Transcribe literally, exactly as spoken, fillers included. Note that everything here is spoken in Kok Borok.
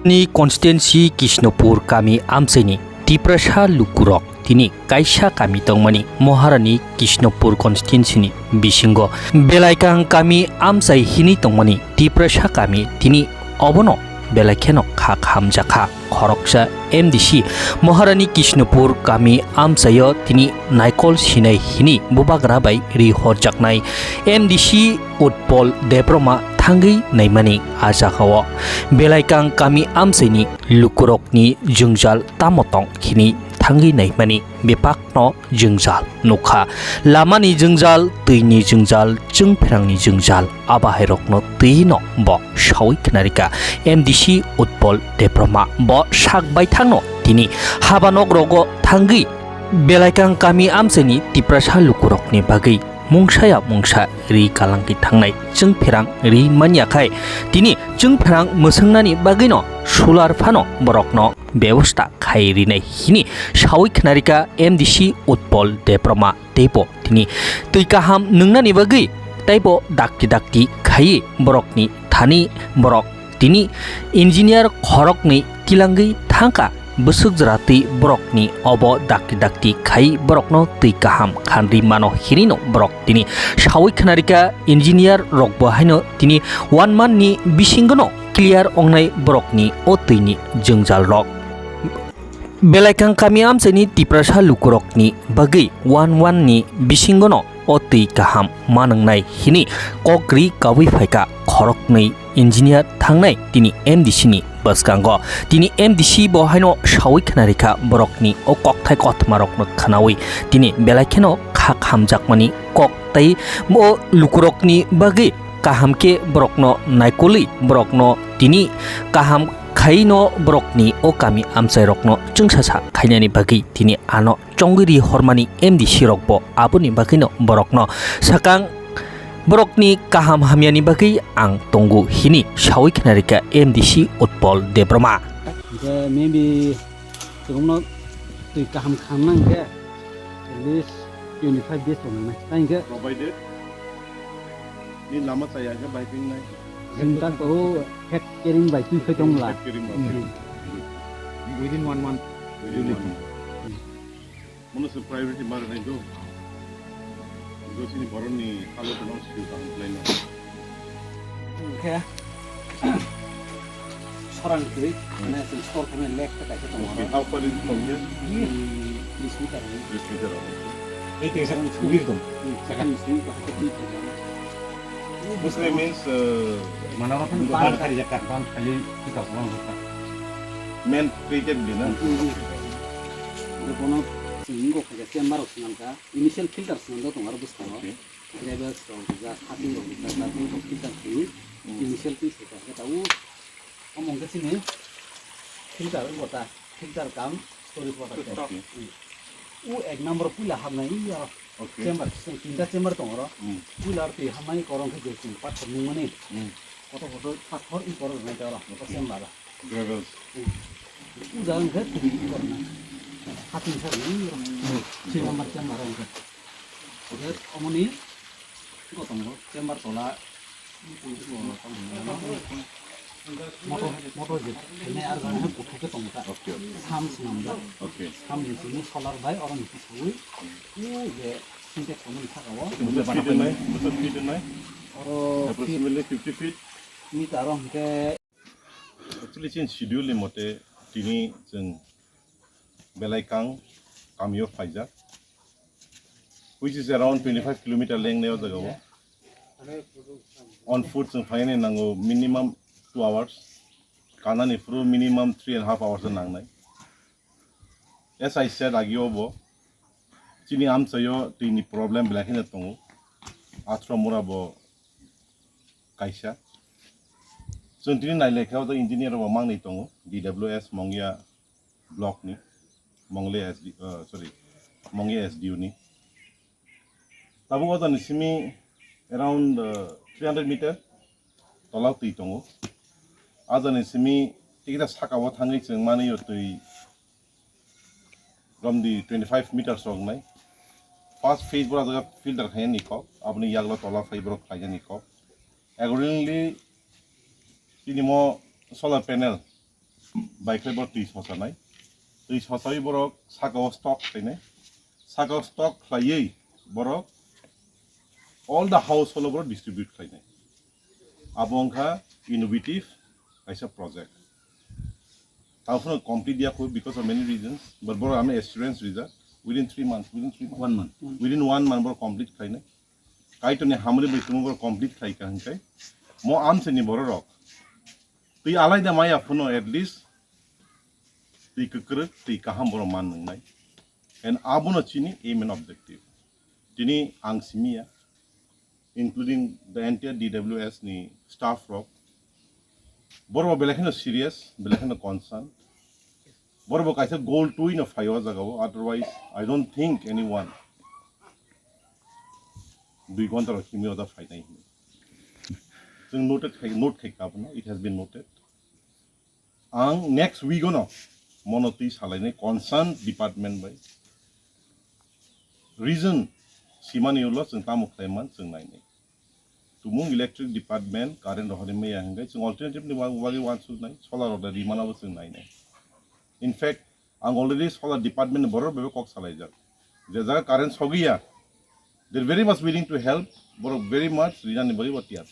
Ni constituency Kishnopur kami amchaini Tiprasa lukurok tini kaisa kami tongmani Maharani Kishnopur constituency ni bisingo Belaikang kami amchai hinwi tongmani Tiprasa kami tini obono belai kheno kha khamjakha. Khoroksa M D C Maharani Kishnopur kami amchaio tini naikol sinai hinwi bubagra bai ri horjaknai M D C Utpol Debbarma thangwi naimani a jagao. Belaikang kami amchaini lukurokni jwngjal tamo tong hinwi thangwi naimani bebakno jwngjal nukha. Lamani jwngjal, twini jwngjal, chwngpherangni jwngjal, abahairokno twino bo sawi khnarikha M D C Utpol Debbarma. Bo sak baithangno tini haba nok rogo thangwi Belaikang kami amchaini Tiprasa lukurokni bagwi mungsaya mungsa ri kalangwi thangnai chwngpherang ri manya khai tini chwngpherang mwswngnani bagwino sular phano borokno bebosta khai rinai hini sawi khnarikha M D C Utpol Debbarma teibo tini twi kaham nwngnani bagwi teibo dakti dakti khaiwi borokni thani borok tini engineer khoroknwi tilangwi thangkha bwswk jwra twi borokni obo dakti dakti khai borokno twi kaham khanri mano hinwino borok tini sawi khnarikha engineer rokbo haino tini one month ni bisingono clear ongnai borokni o twini jwngjal rok. Belaikang kami amchaini Tiprasa lukurokni bagwi one one ni bisingono o twi kaham manwngnai hini kok ri kawi phaikha khoroknwi engineer thangnai tini M D C ni bwskango. Tini M D C bo haino sawi khnarikha borokni o kokthai kothmarokno khnawi tini belai kheno kha khamjakmani kok tei o lukurokni bagwi kaham khe borokno naikolwi borokno tini kaham khaino borokni o kami amchairokno chwngsasa khainani bagwi tini ano chongwi ri hormani M D C rokbo aboni bagwino borokno sakang borokni kaham hamyani bagwi ang tongo hini sawi khnarikha M D C Utpol Debbarma. Hingke maybe chwngno twi kaham khamna hingke at least twenty five days tongnai. Ta hingke provided ni lama chaya khe bai pingnai. Jeng ta ko head carrying bai twi phai tongla. Head carrying bai. Hmm. Within one month. Within one month. Mono se priority mar nai do. Do sini boroni halo tong sini tang play no. Hingke sorang twi, mane twi sor kami lek ta kaisa tong. Okay, how far is it from here? Tris meter. Tris meter. Ei twi sakang scooty tong. Sakang scooty. Muslim means, uh, Mana orang kan ban kali jakat, ban kali kita orang jakat. Man created di na. Ore kono singo khaja chamber rok swnam kha, initial filter swnam do tong aro bwskango. Okay. Gravel rok rijak, hati rok rijak, hati rok filter khawi, initial twi sika khe ta u. Omo hwnkhe chini filter wngkha ta, filter cum storage water tank. Okay. U ek number puila hapnai aro. Okay. Chamber, tinta chamber tongo oro. Hmm. Puila aro twi hapnai korong khe je chwng pathor nungmani. Hmm. Kotor kotor pathor i korok rwnai ta oro, okay, chamber. Gravel. Hmm. U jaga hwnkhe twi i koroknai. Hati sa rwnai oro. Hmm. Three number chamber hwnkhe. Hwnkhe omoni kotongo chamber tola. Motor, motor je, ene ar gana kuthuk ke tong ta. Okay, okay. Sam swnam da. Okay. Sam ni simi solar bai oro ni sawi. U je Sintex tong ni saka o. Busa feet nai, busa feet nai. Oro approximately fifty feet. Meter oro hwnkhe. Actually, chini schedule ni mote tini chwng Belaikang kamio phaijak, which is around twenty-five kilometer length ni o jaga o. On foot chwng phainani nango minimum two hours, kanani phuru minimum three and half hours nangnai. As I said, agio bo chini amchaio twi ni problem belai kheno tongo. Athro mura bo kaisa. Chwng tini nailai khe o engineer bo mangni tongo, D W S Mongia block ni, Mongle S D, uh, sorry, Mongia S D O ni. Tabuk o jani simi around, uh, three hundred meter tola twi tongo. A jani simi tikita saka o thangwi chwng mani o twi romdi twenty-five meters rok nai. First phase bora jaga filter khaina ni kok, aboni yaglo tola phai borok khaina ni kok. Accordingly, tini mo solar panel Baikhlai borok twi sosanai. Twi sosawi borok saka o stock khlainai. Saka o stock khlaiwi borok all the household o borok distribute khlainai. Abo wngkha innovative kaisa project. Tamo phano complete ya khu because of many reasons, but borok ano assurance rijak within three months, within three months. One month. Within one month borok complete khlainai. Kaitorni hamri bai tongmo borok complete khlai ka hwnkhai. Mo amsini bororok twi alaida maya phano at least twi kwkrwk, twi kaham borok man nwngnai. And abono chini aim and objective. Tini ang simiya, including the entire D W S ni staff rok, borok belai kheno serious, belai kheno concern. Borok bo kaisa goal twi no phaio o jaga o, otherwise I don't think anyone dui ghonta rok simi o da phainai hinwi. Chwng noted khai, note khai ka abono, it has been noted. Ang next week ono mono twi salainai concern department bai. Reason simani ulo chwng tamo khlai man chwng nainai. Tumung electric department current rohorwi maya hwnkhe chwng alternative ni bagwi wansuknai, solar rok da rimana bo chwng nainai. In fact, ang already solar department ni borok bai kok salaijak. Je jaga current sogwi ya, they are very much willing to help, borok very much rinani bagwi bo tiyar.